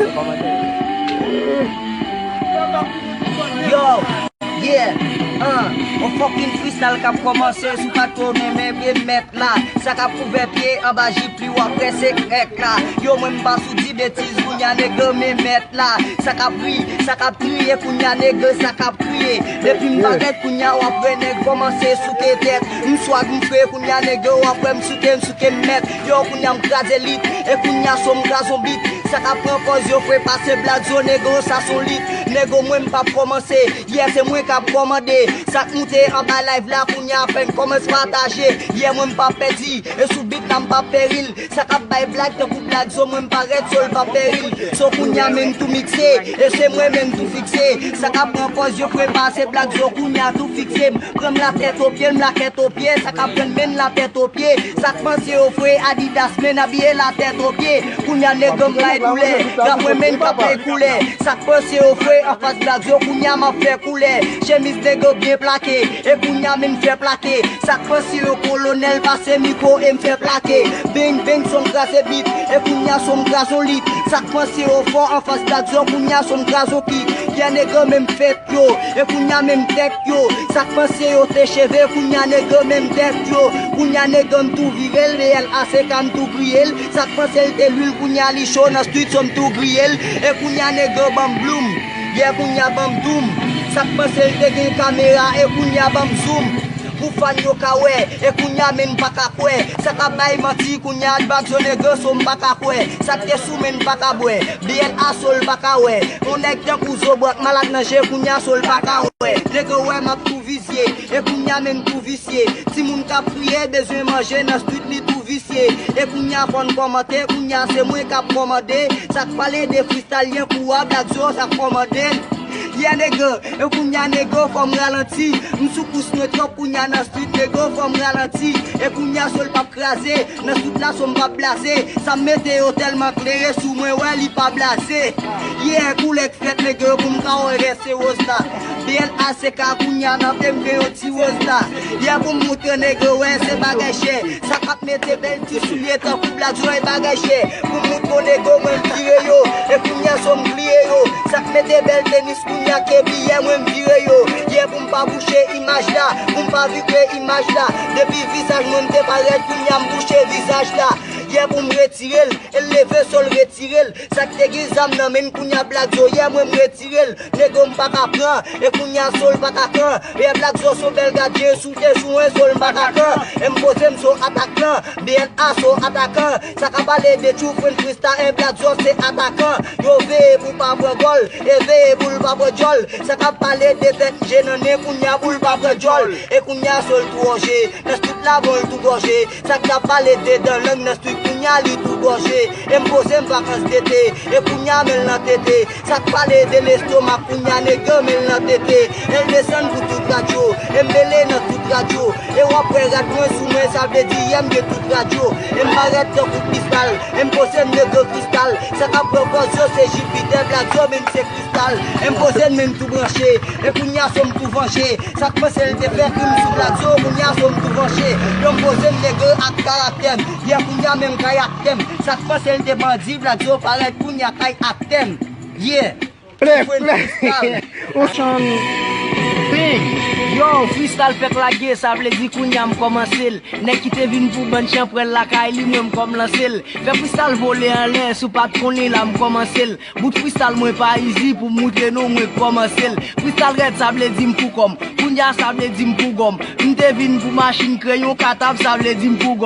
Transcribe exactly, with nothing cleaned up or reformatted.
Yo, yeah, uh, on fucking freestyle k ap kòmanse sou pa tounen men vye mèt la. Sa k ap kouvè pye anba jip li w ap wè se krèk la. Yo, mwen m pa sou di betiz, kounya nèg men mèt la. Sa k ap ri, sa k ap kriye, kounya nèg sa k ap kriye. Depi m parèt kounya w ap wè nèg kòmanse souke tèt. M swag m fre, kounya nèg w ap wè m souke, m souke m mèt. Yo, kounya m kraze lit, e kounya so m kraze on bit. Sa k ap pran pòz yo fre pase Black Zo, nèg sa s on lit. Nèg mwen m p ap kòmanse, yè se mwen k ap kòmande. Sa k moute anba live la kounya fè n kòmanse pataje. Yè mwen m p ap pèdi, e sou bit la m p ap peril. Sa k ap bay blag tankou Black Zo, mwen m parèt so l p ap peril. So kounya men m tou mikse, e se mwen men m tou fikse. Sa k ap pran pòz yo fre pase Black Zo, kounya tou fikse m. Pran m latèt o pye, m lakèt o pye, sa k ap pran men n latèt o pye. Sa k panse yo fre Adidas, men abiye latèt o pye. Kounya nèg m bay doulè, rap mwen men n k ap bay koulè. Sa k panse yo fre anfas Black Zo, kounya m ap fè koulè. Chemiz nèg byen plake, e kounya men n fè plake. Sa k panse yo kolonèl, pase mikwo e m fè plake. Beng, beng, so m kraze bit, e kounya so m kraze on lit. Sa k panse yo fò anfas Black Zo, kounya so m kraze on kit. Yè nèg men m fèt yo, e kounya men m tèt yo. Sa k panse yo te cheve, kounya nèg men m tèt yo. Kounya nèg m tou vire l, B L A C K m tou griye l. Sa k panse l te lwil, kounya li cho nan street so m tou griye l. E kounya nèg ban m bloum, yè kounya ban m doum. Sa k panse l te gen kamera, e kounya ban m zoom. Pou fan yo ka wè, e kounya men n pa ka kwè. Sa k ap bay manti, kounya Black Zo nèg so m pa ka kwè. Sa k te sou men n pa ka bwè. B L A so l pa ka wè. On nèg tankou Zobòt malad nan je, kounya so l pa ka wè. Nèg wè m ap tou vizye, e kounya men n tou visye. Timoun k ap kriye, bezwen manje nan street li tou visye. E kounya fò n kòmante, kounya se mwen k ap kòmande. Sa k pale de freestyle, yen kou a Black Zo sa k kòmande. Yeah nèg, e kounya nèg fò m ralanti. M sou kous mwen twòp kounya nan street nèg fò m ralanti. E kounya so l p ap kraze, nan street la so m p ap blaze. Sa m mete yo tèlman klere sou mwen wè li pa blaze. Yeah koulè k fèt nèg pou m ka wè rès se woz la. B L A C K kounya nan te m gen yon ti woz la. Yeah pou m moutre nèg wè se bagay chè. Sa k ap mete bèl ti soulye tankou Black Zo e bagay chè. Pou m moutre nèg mwen m vire yo. E kounya so m gliye yo. Sa k mete bèl tenis kounya ke biyè mwen m vire yo. Yeah pou m pa bouche imaj la, pou m pa vire imaj la. Depi vizaj mwen m te parèt kounya m bouche vizaj la. Yeah pou m retire l, e l leve so l retire l. Sa k te gen zam nan men n kounya Black Zo, yeah mwen m retire l. Nèg m pa ka pran, e kounya so l pa ka pran. Yeah Black Zo so bèl gadyen sou te sou en so l m pa ka pran. E m poze m so atak lan, B L A so atakan. Sa ka pale de True Friend Freestyle, en Black Zo se atakan. Yo veye pou pa pran gòl, e veye pou l pa pran djòl. Sa ka pale de tèt je nan nen kounya pou l pa pran djòl. E kounya so l tou wòje, nan street la bon l tou gòje. Sa k t ap pale de dan lang nan street kounya li tou gòje. E m poze m vakans dete, e kounya men l nan tete. Sa k pale de lestomak kounya nèg men l nan tete. E l desann pou tout radyo, e m mele nan tout radyo. E w ap wè rad mwen sou mwen, sa vle di yè m gen tout radyo. E m parèt tankou kristal, e m poze m nèg kristal. Sa k ap pran pòz yo se Jipitè, Black Zo men se kristal. E m poze m men m tou branche, e kounya so m tou vanje. Sa k panse l te fè krim sou Black Zo, kounya so m tou vanje. Yo m poze m nèg ak karaktè m, yè kounya men m kay ak tè m. Sa k panse l te bandi, Black Zo parèt kounya kay ak tè m. Yeah. Plè, plè. Ochan. Big. Yo, freestyle fèk lage, sa vle di kounya m kòmanse l. Nèg ki te vin pou bann chanpwèl lakay li, mwen m kòm lanse l. Fè freestyle vole anlè, si w pa t konnen la m kòmanse l. Bout freestyle mwen pa easy pou m moutre nou mwen k kòmanse l. Freestyle rèd, sa vle di m pou kò m. Kounya sa vle di m pou gò m. M te vin pou machin kreyon katab, sa vle di m pou gò m.